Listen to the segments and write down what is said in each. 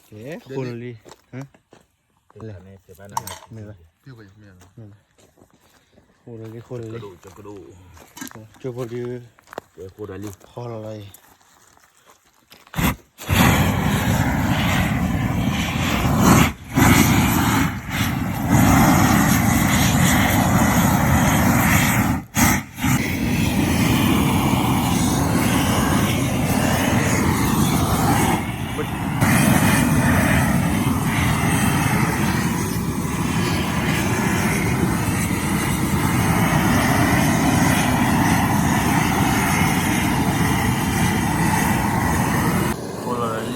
ကဲ, ဃိလီၤလံ, မ့ၢ်, ဃိလီၤလံ, ဃိလီၤလံ, ကၠိဖိဒုး, ဖီလီၤလ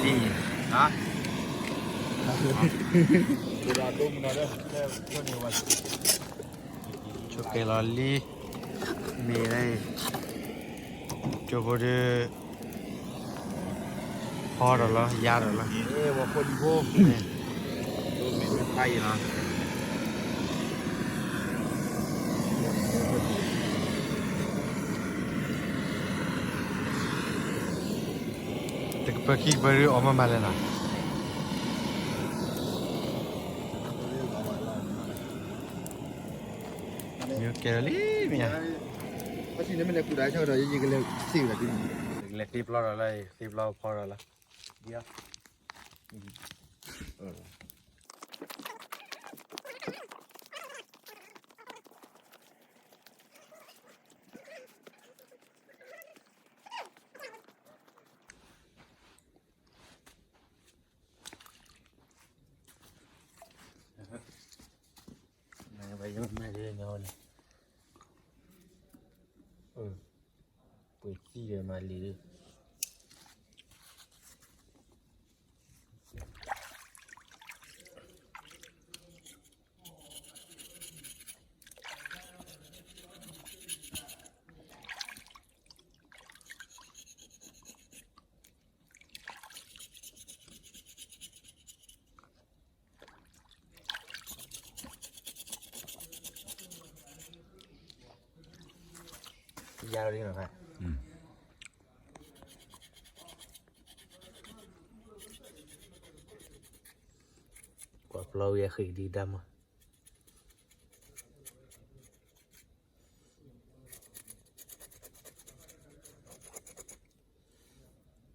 ီၤအံၤ. ဖီလီၤလံ, ကၠိကဲလီၤလံ, မ့ၢ်လၢ, ကၠိဖိဒုး, ဖီဒီးလီၤ ယါဒီးလီၤ, ဝဲဖိဒံဖိ, မ့ၢ်ဖးယံၤလီၤ. တကပၤခံကပၤဒုးအီၣ်မးမးလဲၣ်နီၤ. မ့ၢ်ကဲလီၤလံမ့ၢ်ဧါ, မ့ၢ်လဲၤကူၣ်ဒီးဆၢကတီၢ် ယကလဲၤသ့ပျီဒီးလီၤ, သ့ပျီဖီဒီးလီၤ.ယါလီၤဒ်နီၤ, ကွၢ်ပျီဝံၤအဃ့ၢ်ဒံးတၢ်မး,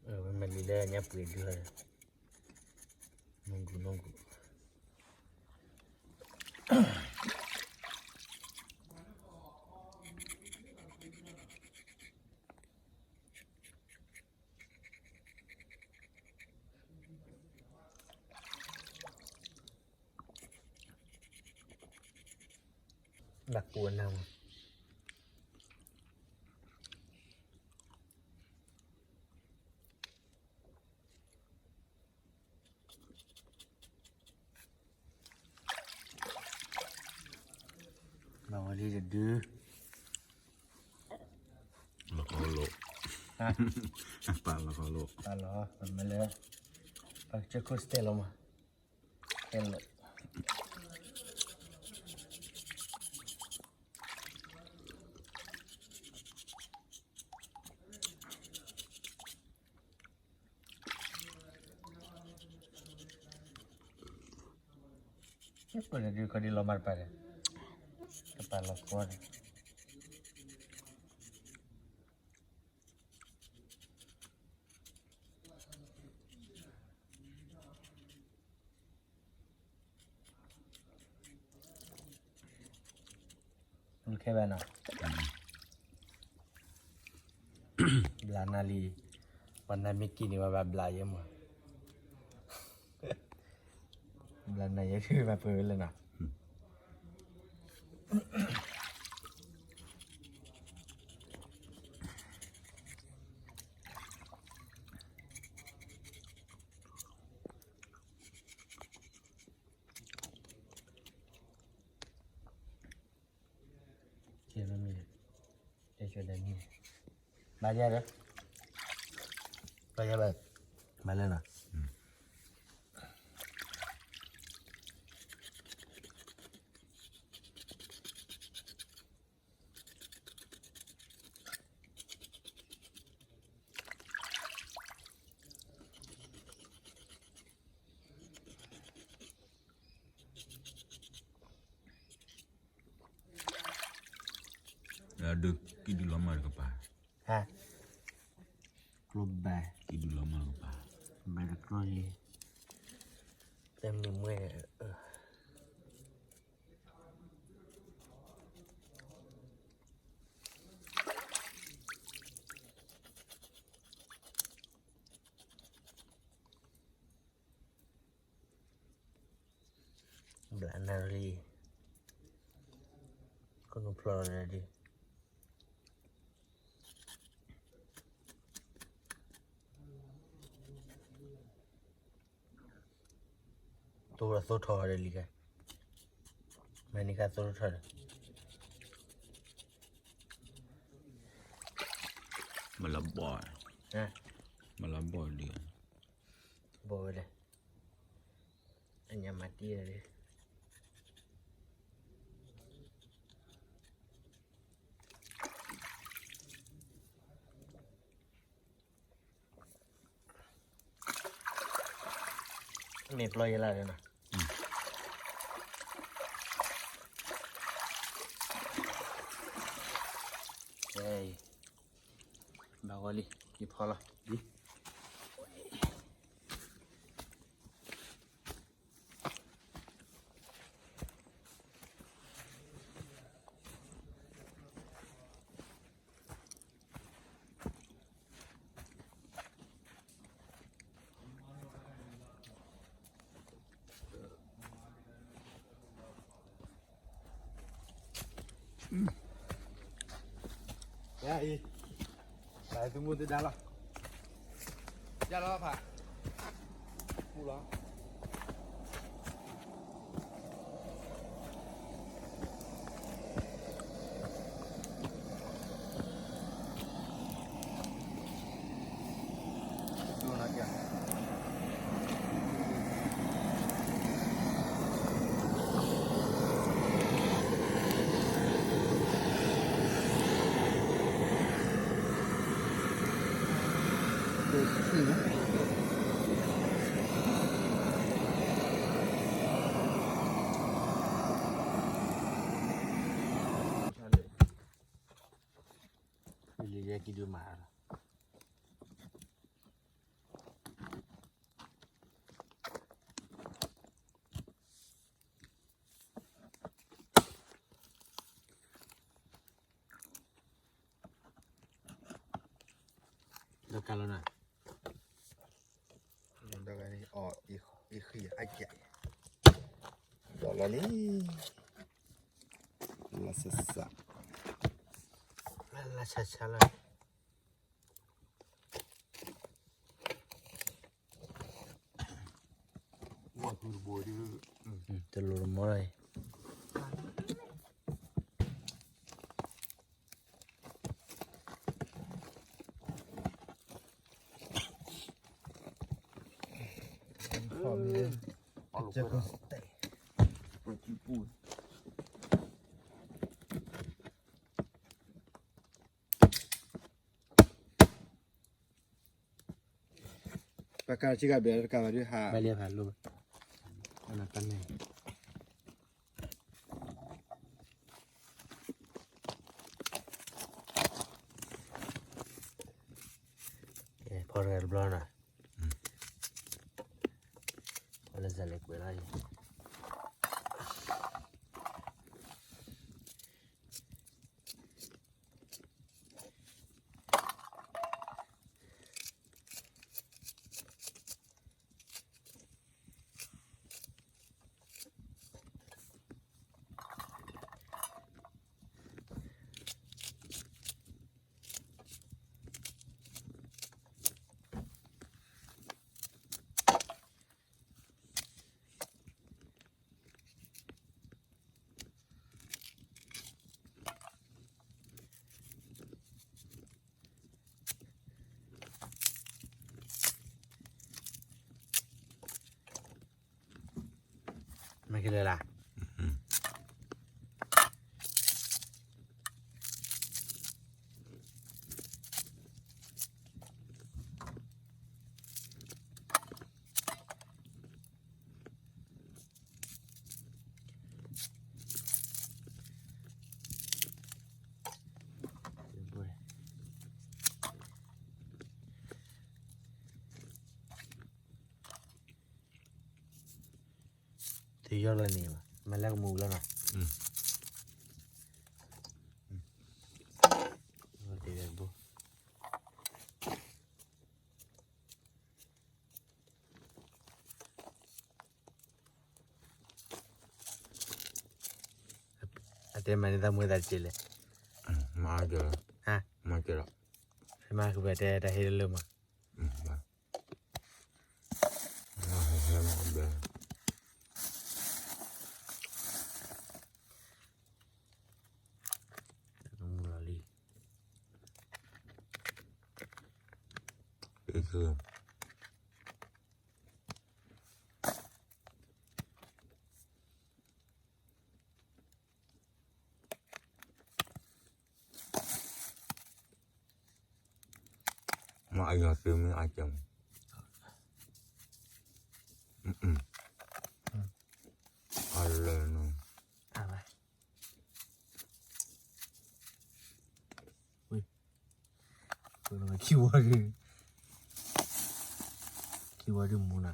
ဝဲမၤလံၤလၢညါပှ့ၤဒုး, နဂူၢ်နဂူၢ်. လၢပူၤအနၢ်မး, မၤဝဲလံတဒု, လီၤခီလိာ်, ပာ်လီၤခီလိာ်, ပာ်လီၤ, ပမ့ၢ်လၢ, ပကစၢၢ်ခိၣ်စတဲလီၤမး, တဲလီၤ. ပဒုးခီဒုးလီၤမၤတပၤဒီး, တပၤလီၤကီဒီး ခဲဘၣ်နီၤ, ဘျးနၤလံ, ပှၤနၤမ့ၢ်က့ၤန့ၣ် ပှၤဘၣ်ဘျးယဲမး, ဘျးနၤယဲဒုးဘၣ်ပှဲၤဝဲလၢနီၤ. ကဲမ့ၢ်, ကဲဆိဒဲမ့ၢ်, ဘၣ်ယဲဒီး, ဘၣ်ယဲဘၣ်, မၤလဲၣ်နီၤ. ကံၣ်ဒုးလီၤမၢ်တကပၤ, ဟါ, ကျိဘၣ်, ကံၣ်ဒုးလီၤမၢ်တကပၤ, ဘၣ်တကျိလံ, တမ့ၢ်မွဲ, ဘျးနၣ်ရံၣ်, ကနုာ်ဖျိလီၤဒၣ်ဒံး, သိၣ်ထီၣ်သိၣ်ထီၣ်ဝဲဒၣ်လံ, မ့ၢ်နံၤခါသိၣ်ထီၣ်ထီၣ်ဒီး, မၤလီၤဘီၣ်, မၤလီၤဘီၣ်ဒံး, ဘီၣ်ဝဲဒၣ်, အညါမၤတံၢ်ဝဲဒၣ် မ့ၢ်ပျီယလၢ်န့ၣ်နီၤ, ဘၣ်ဂီၤလံ, ယဖီလီၤ, ယၤအံၤ, တၢ်သုမုၢ်သဒါလီၤ, ယၤလီၤဖး, ပူလီၤ. လံယဲကံၣ်ဒုးမၤလီၤ. လၢကါလီၤနၤ, အီၣ်အံၤဃံအကဲး, ဒီးလီၤလံ, လၢဆၢဆၢ, လၢဆၢဆၢလီၤ. တလိၣ်တမီၤလီၤအံၤ. ပကါဆံကဘဲတကးဘၣ်ဒုးဟး, ဘၣ်လံဖးလိၣ်, အနတၢ်န့ၣ်, ဖီတဂၤတဘျီနီၤ, ဖီလၢဇာတ်လၢကွဲးလီၤအံၤ. မ့ၢ်ကလဲၤလၢ်. မ့ၢ် သုယီၢ်လၢန့ၣ်ဘၣ်, မၤလၢကမူၤလီၤနီၤ, တဘိ အတဲမၤန့ၢ်တၢ်မူဝဲသးတက့ၢ်လဲၣ်, မၤက့ၤလီၤ, မၤက့ၤလီၤ, မၤက့ၤဘၣ်တဲတၢ်ဟ့ၣ်လၢမး, မူလီၤလံ, မ့ၢ်အယီၤသုမ့ၢ်အကဲမး, အလၢနၤ, ခံဝီဒု, ခံဝီဒုမူနၤ,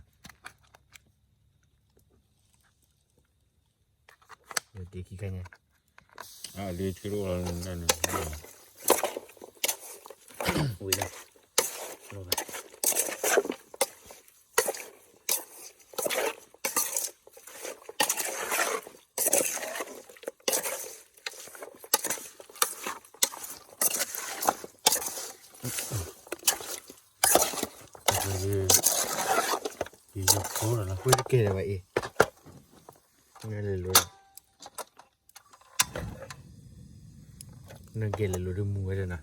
တ့ခံခါညါ, အလၢထံရူၢ်လီၤန့ၣ်, ဝံၤလီၤ, ယဖိလီၤနၤ ဃိတကဲလၢၤဘၣ်အံၤ, နလဲၤလိၤ, နကဲလဲၤလိၤဒုမူဝဲဒၣ်နၤ,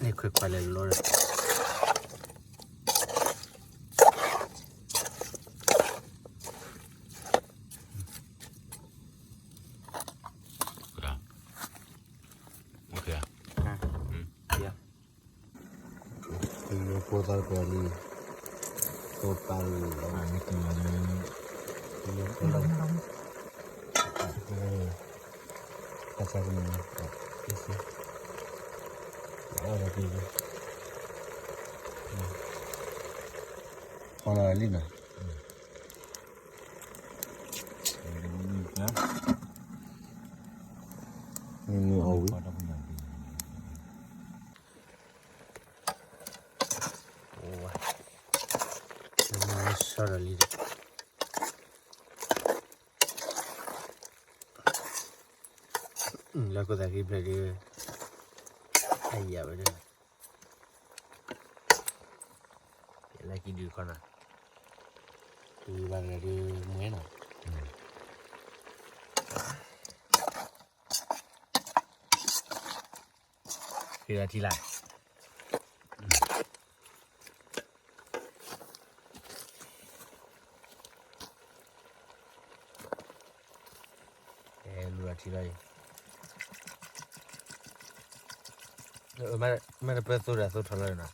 န့ၣ်ခွဲးခွါလဲၤလိၤဒီး ဖိသၣ်တပှၤလံ, ဖိပၢ်လံ, ဖိလၢ, ကစၢ်ကမုၢ်, အီၣ်လီၤလံနီၤ, မ့ၢ်မ့ၢ်အီၣ်ဝံၤ ဆီဒီးလံဒီး, လၢခိၣ်သးကံဖျၢၣ်ဒု, အယံာ်ဝဲဒၣ်, လၢကံဒုးခီနီၤ, ဝံၤဘၣ်တဂၤဒုးမွဲနီၤ. ဃ့လီၤထံလၢ်, လူလီၤထံလီၤအံၤ, မ့ၢ်တပၢၢ်သိဒီးသိထီၣ်လီၤနီၤ,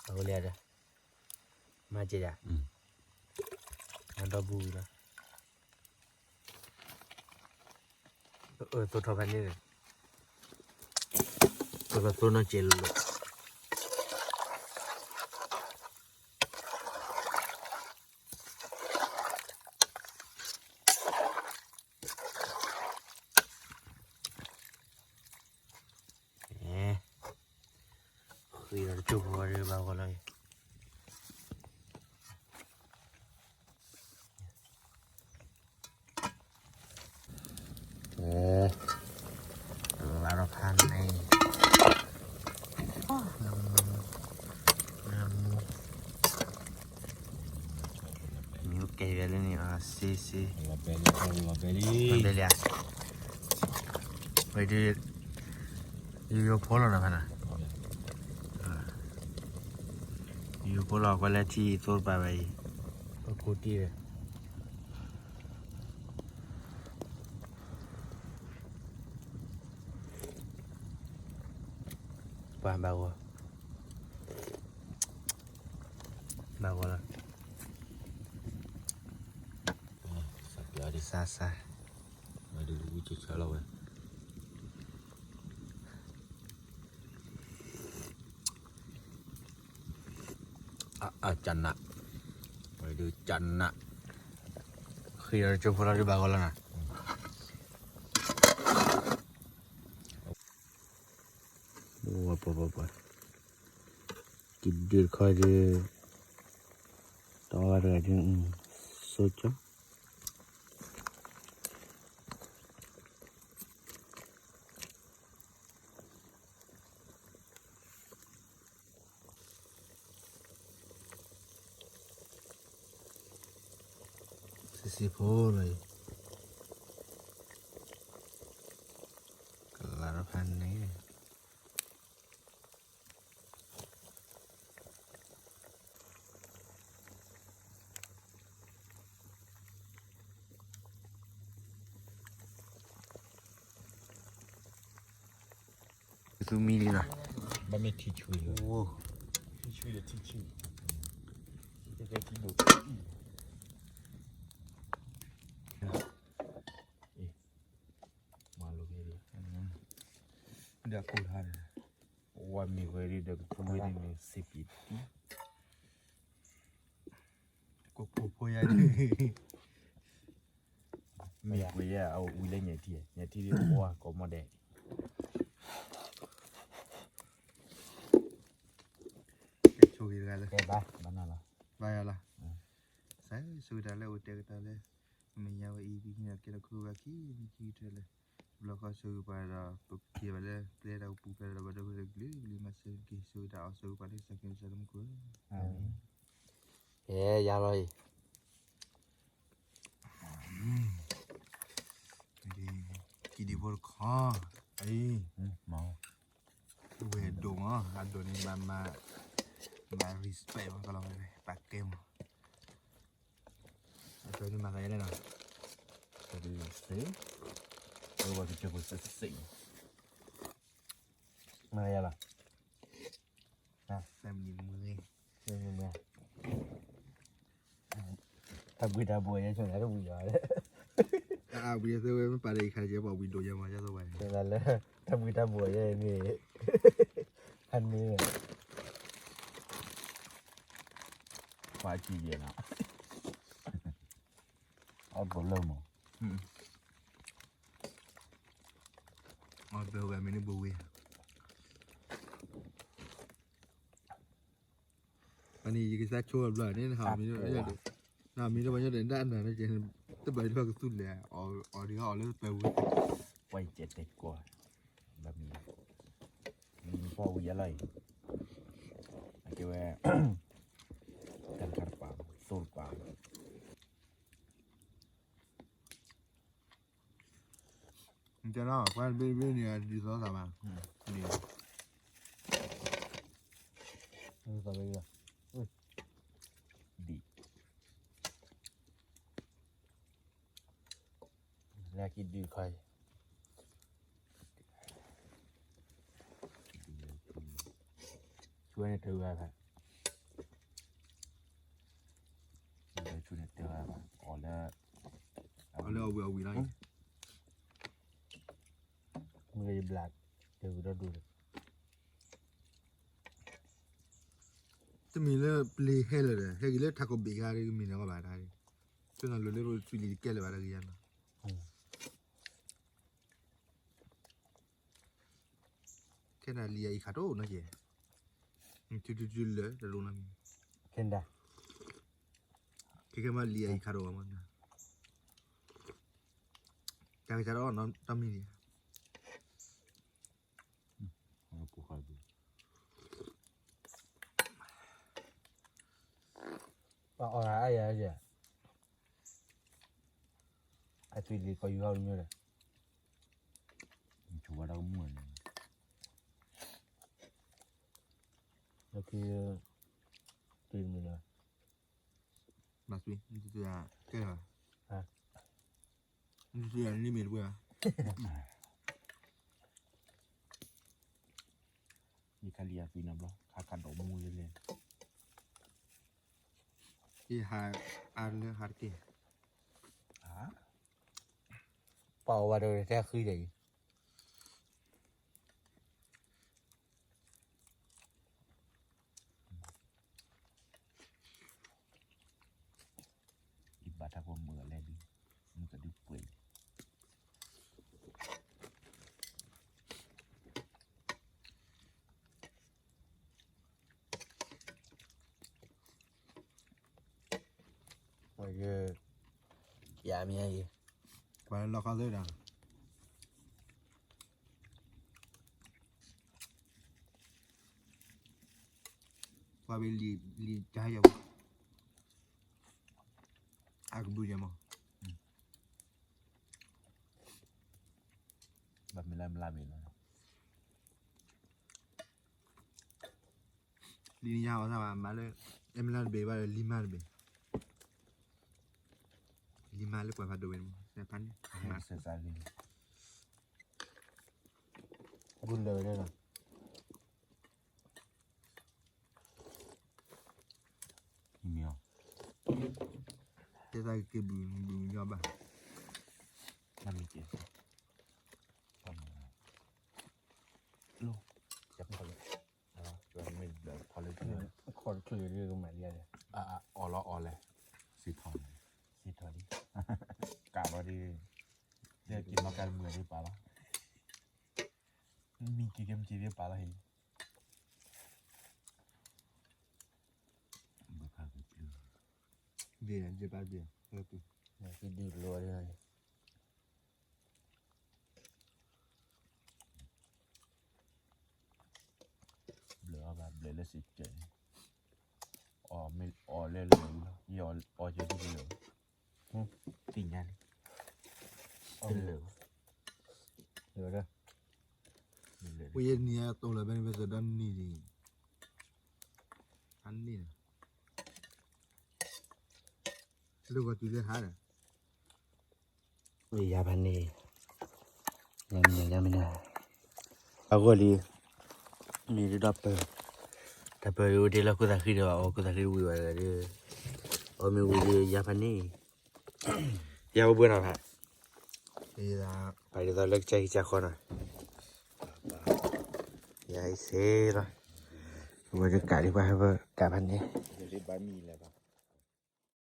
အဝဲလၢ, မၤစၢၤယၤ, မၤဒီဘူၣ်လီၤ. အၢ သိထီၣ်ဖဲန့ၣ်, ပကသိနီၢ်ကဲလိၤလိၤ. ဃ့ဒီးတကၠိဖိဝဲဒၣ်ဘၣ်ဂီၢ်လီၤ. လၢထီၣ်ဖးန့ၣ်, မ့ၢ်ကဲဝဲလၢန့ၣ် စ့စ့, ဘဲလံဧါ, ဝဲဒၣ်, ယိယိဖိလီၤနီၤဖဲနီၤ, ယိယိဖိလီၤ ကွၢ်လၢထံအံၤသိတပာ်ဝဲအံၤ, အခိၣ်တံၢ်ဝဲ ပှၤဘၣ်ဂီၤ, ဘၣ်ဂီၤလီၤ, စါစါ, ဝဲဒုးဝံၣ်ဆၢဆၢလီၤဝဲ. အကနး, ဝဲဒုကနး, ဃံလၤကၠိဖိလီၤဒုဘၣ်ဂီၤလီၤနၤ, ပှၤပှၤပှၤပှၤ, ကံၣ်ဒုတခီဒု, တအီၣ်ဘၣ်တဂၤဒု, ဆိကၠီ စံးဖိလီၤအံၤ, ကလၤတဖၣ်န့ၣ် သူမံလံနီၤ, ဘၣ်မ့ၢ်ထံဆွံ, ထံဆွံဒီးထံဆံ, တဲထံဒိၣ်, မၤလိာ်က့ၤ, ဒီးကိၢ်ထါန့ၣ်, ဝါမ့ၢ်ဝဲဒၣ်ဒီးကသူဝဲဒၣ်န့ၣ် စ့ပံးတံၢ်, ကိၢ်ဖိဖိယါန့ၣ် မ့ၢ်ပှ့ၤယဲၢ်အဝံၤလၢညါထံ, ညါထံဒ်ပှၤကိးမီၣ်ဒဲး, ဆိဂ့ၤတဂၤလၢ, ဘၣ်နၤလီၤ, ဘၣ်ယၤလီၤ, စးဆိဂ့ၤတၢ်လၢအိၣ်တဲကတီၢ်လၢ, မ့ၢ်ညါဝဲအံၤ ပဟံးန့ၢ်ကဲထီၣ်ခိၣ်ဘၣ်ခံမံၤခံကတၢၢ်လၢ, တဘျီဃီဆိဂ့ၤပှၤဒီး ပက့ၤဘၣ်လၢပျဲတၢ်အိၣ်ပူၤဖျဲးဒီးပှၤဒီပုၢ်ဝဲၢ်ကလုာ်ကလုာ်မၤစၢၤက့ၤ ဆိဂ့ၤတၢ်အီၣ်ဆိဂ့ၤပှၤလၢကစၢ်ခရံာ်ကစၢ်လၢမူခိၣ်, ကဲယၤလီၤအံၤ ကံၣ်ဒံဖိတခီ, အံၤ, ဝဲဒိၣ်မး, အဒိၣ်န့ၣ် မၤ, မၤ respect မး ကလီၤဝဲ ပာ်ကဲမး, အကဲန့ၣ်မၤသးယဲလဲၣ်နီၤ, စ့, အဝဲကစၢၢ်ဖိစ့စ့, မၤယၤလီၤ, တၢ်ဘှံးတၢ်ဘှီးယဲဆိန့ၣ်တဝံၤလီၤ, အဝံၤသ့ဝဲမ့ၢ်ပာ်ဒီးအံၤခါကဲပှၤဝံၤဒိၣ်ယဲမး ယဲသိးဝဲန့ၣ်, တၢ်ဘှံးတၢ်ဘှီးယဲန့ၣ်, ဟန့ၣ်, ပှၤကံၣ်ယဲနီၤ, အဘၣ်လၢမး, အဘၣ်ဝဲမ့ၢ်န့ၣ်ဘိဝံၤ အန့ၣ် ယကစၢ်ဆိအဘျီန့ၣ် နဟးမံၤ, နဟးမံၤလၢပှၤညီဒီး ဒၣ်နၤန့ၣ် တဘၣ်လၢပှၤကသူလဲၣ်, အီၤဒ်အီၤလၢပှဲၤဝံၤ, ပှၤယကဲတဲကွၢ်, ဘၣ်မံၤ, မံၤပှၤဝံၤယါလီၤအံၤ, အကဲဝဲ, တၢ်တခါတပၤ, သိတပၤ နတဲနီၤ ပှၤတဘ့ၣ်တဘ့ၣ်န့ၣ် ဒ်သိးသးဘၣ်, ဒ်, လၢကံၣ်ဒုးခီ, ဆူန့ၣ်တဂၤဘၣ်, ဆူန့ၣ်တဂၤဘၣ်, အီၤလၢ, အီၤလၢအဝံၤအဝံၤလီၤ, မ့ၢ်ဘျး, တဂၤဒီးဒိၣ်, တမ့ၢ်လၢပျ့ၤဟဲလၢာ်ဒီး ဟဲက့ၤလၢထးခိၣ်ဘ့ၣ်ခါဒီး ကမ့ၢ်န့ၣ်ကီဘၣ်တၢ်, ဆိနၤလၢလၢပသွံၣ်လံၤတကဲလၢာ်ဘၣ်တဂ့ၤယါနီၤ, ခဲနၤလံၤအံၤခးတအိၣ်နီၤကဲ, တုၤတုၤတုၤလၢတလိၣ်နီၤမံၤ, ခဲနၤ, ခဲခဲမးလံၤအံၤခးတအိၣ်ဘၣ်မး, တၢ်ကစၢ်ဒီးနီၤတၢ်မံၤန့ၣ် ပှၤအီၣ်ဂၤအါယၤယဲ, အသွံၣ်လံၤကီးယူၤဟီၣ်တမံၤဒီး, ဆိဝဲဒၣ်ကမူၣ်န့ၣ်, လၢခံ, သွံၣ်တမံၤန့ၣ်, ဘၣ်သွံၣ်, ကဲလၢာ်, သွံၣ်န့ၣ်မ့ၢ်တဝဲဘၣ် ယခါလံၤအသွံၣ်နီတဘျီ ခါခါဒီးမူလဲၣ်လဲၣ်, ယဟးအါလၢဟးတက့ၢ်, ပှၤအီၣ်ဝဲဒီးတဲဃံဒီးအံၤ, တၢ်ဖိမုၣ်အလဲၤဒုး, မုၣ်ကဒုးပှ့ၤ, ယမ့ၢ်အံၤ, ပှၤလီၤခီသ့ဒီး, ပှၤဘၣ်လံာ်တၢ်ယၤ, အကဘုးယၤမး, ဘၣ်မ့ၢ်လၢမလါဘ့ၣ်လီၤ. လံာ်နံၤညါအီၣ်သးဘၣ်မးလၢ, အဲမလါတဘ့ၣ်ဘၣ်လၢလံာ်မါတဘ့ၣ်, လံာ်မါလၢပှၤဖးဒိၣ်ဝဲန့ၣ်, ဖးန့ၣ်, ဘူးလၢာ်ဝဲဒၣ်လီၤ. မ့ၢ်, တဲသးက့ၤဘုးဘုးညီဘၣ်, နမ့ၢ်က့ၤ, လီၤ, ယခီလၢ, မ့ၢ်ဘျၢခီလၢ, ခီတချုးဒ်ကမၤလံ, အီၣ်လီၤအီၣ်လဲၣ်, စံးထီၣ်, စံးထီၣ်ဒ်, ကးလီၤဒ်, တဲက့ၤနီၢ်ကါတမုာ်ဒ်ပာ်လီၤ, မံက့ၤက့ၤမံက့ၤဒ်ပာ်လီၤဟံၣ် ဘျၢအီၤဘၣ် ဘျၢလၢစ့ၢ်ကီး, အီၣ်မ့ၢ်အီၣ်လဲၣ်လၢာ်လီၤ, ယအီၣ်ကဲဒ်လၢာ်, သ့ၣ်ညါန့ၣ်, လၢာ်, ဝဲယနံၤအတိၢ်လၢၤဘဲန့ၣ် ဝဲသဒီနံၤဒံး, အန့ၣ်, လၢဂီၤတုၤလၢဟါဒီး ယၤဖးန့ၣ်, ယၤမနုၤ, အဂီၢ်လံ, မ့ၢ်ဒ်ဒီးပၢၢ်, တၢ်ပၢၢ်အံၤအိၣ်ဒ့လၢခိၣ်သးဃံဒီး အီၣ်ခိၣ်သးဃံတဝံၤဘၣ်ဒီး, အီၣ်မ့ၢ်ဝံၤဒီးယၤဖးန့ၣ်, ယၤဝဲဘှဲနီၤဖး, ပာ်ဒ်သိးလၢကစၢ်ဟံၣ်ကစၢ်ဃီနီၤ, ယၤအံၤစ့လီၤ, ဝဲဒၣ်ကးဒံးပှၤဟဲဘၢကးဖးန့ၣ်, ဘၣ်မံၤလဲၣ်ဘၣ်